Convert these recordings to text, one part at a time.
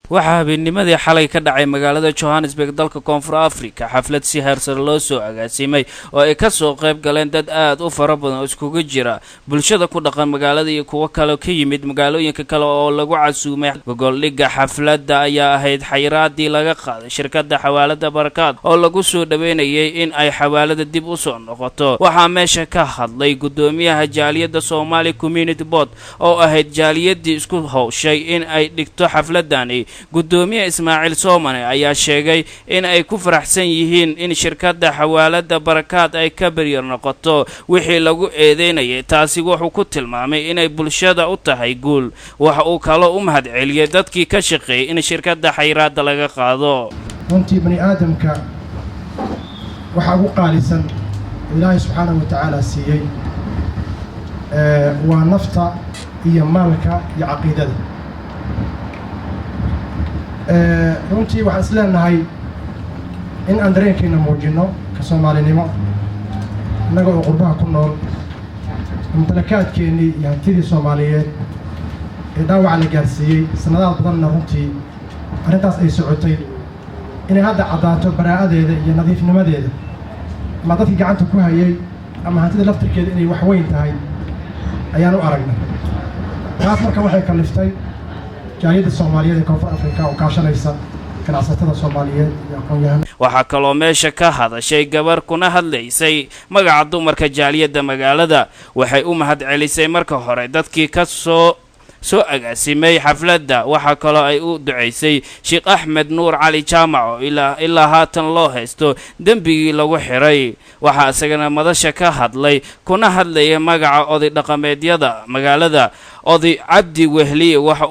Waxaa habeennimadii xalay ka dhacay magaalada Johannesburg, dalka Koonfur Africa, xaflad si heersare loo soo agaasimay oo ay ka soo qayb galeen dad aad u fara badan oo iskugu jira bulshada ku dhaqan magaalada iyo kuwo kale ka yimid magaalooyinka kale oo lagu casuumay. Gogoldhigga xafladda ayaa ahayd xayiraadii laga qaaday shirkadda xawaalada Barakaad oo lagu soo dhaweynayay in ay xawaalada dib u soo noqoto. Waxaa meesha ka hadlay guddoomiyaha jaaliyadda Somali Community Board, oo ahayd jaaliyadii isku howshay in ay dhigto xafladani. Guddoomiye Ismaaciil Soomane ayaa sheegay in ay ku faraxsan yihiin in shirkadda xawaalada Barakaad ay ka beryar noqoto wixii lagu eedeynayay. Taasi wuxuu ku tilmaamay inay bulshada u tahay guul. Waxa uu kaloo u mahadceliyey dadkii ka shaqeeyey in shirkadda xayiraadda laga qaado. Runtii, bani aadamka waxaa ugu qaalisan Ilaahay subxaanahu wa tacaala siiyey waa nafta iyo maalka iyo caqiidada. Runtii waxaan is leenahay in aan dareenkeenna muujinno ka Soomaalinimo, innaga oo qurbaha ku nool, mumtalakaadkeennii iyo hantidii Soomaaliyeed ee dhaawaca la gaarsiiyey, sannadaad badanna runtii arrintaas ay socotay, inay hadda caddaato baraa'adeeda iyo nadiifnimadeeda, ama dadkii gacanta ku hayay ama hantida laftirkeeda inay wax weyn tahay ayaan u aragnay. Taas marka waxay kalliftay jaaliyadda Soomaaliyeed ee Koonfur Afrika oo kaashanaysa ganacsatada Soomaaliyeed iyo aqoon-yahan. Waxaa kaloo meesha ka hadashay gabar kuna hadlaysay magaca dumarka jaaliyadda magaalada. Waxay u mahad celisay marka hore dadkii ka soo agaasimay xafladda. Waxaa kaloo ay u ducaysay Sheekh Axmed Nuur Cali Jaamac oo ilaa haatan loo haysto dembigii lagu xiray. Waxaa isagana madasha ka hadlay kuna hadlaya magaca oday dhaqameedyada magaalada, Oday Cabdi Wehliye. Waxa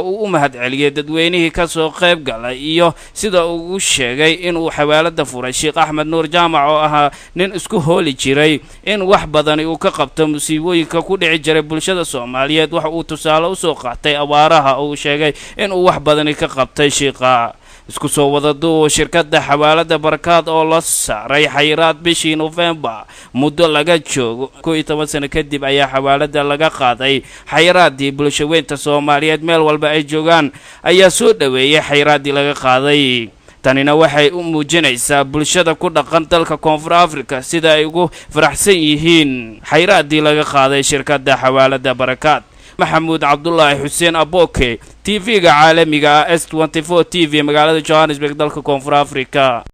uu u mahad celiyey dadweynihii ka soo qayb galay iyo sida uu sheegay inuu xawaalada furay Sheekh Axmed Nuur Jaamac, oo ahaa nin isku hooli jiray in wax badani uu ka qabto musiibooyinka ku dhici jiray bulshada Soomaaliyeed. Waxa uu tusaale usoo qaatay abaaraha oo uu sheegay inuu wax badani ka qabtay shiiqa. Isku soo wada duuba, shirkadda xawaalada Barakaad oo la saaray xayiraad bishii Nofembar muddo laga joogo 11 sano kadib ayaa xawaalada laga qaaday xayiraadii. Bulshaweynta Soomaaliyeed meel walba ay joogaan ayaa soo dhoweeyey xayiraaddii laga qaaday. Tanina waxay u muujinaysaa bulshada ku dhaqan dalka Koonfur Africa sida ay ugu faraxsan yihiin xayiraaddii laga qaaday shirkadda xawaalada Barakaad. Maxamuud Cabdulaahi Xuseen Aboke, TV-ga caalamiga ah S 24 TV, magaalada Johannesburg, dalka Koonfur Africa.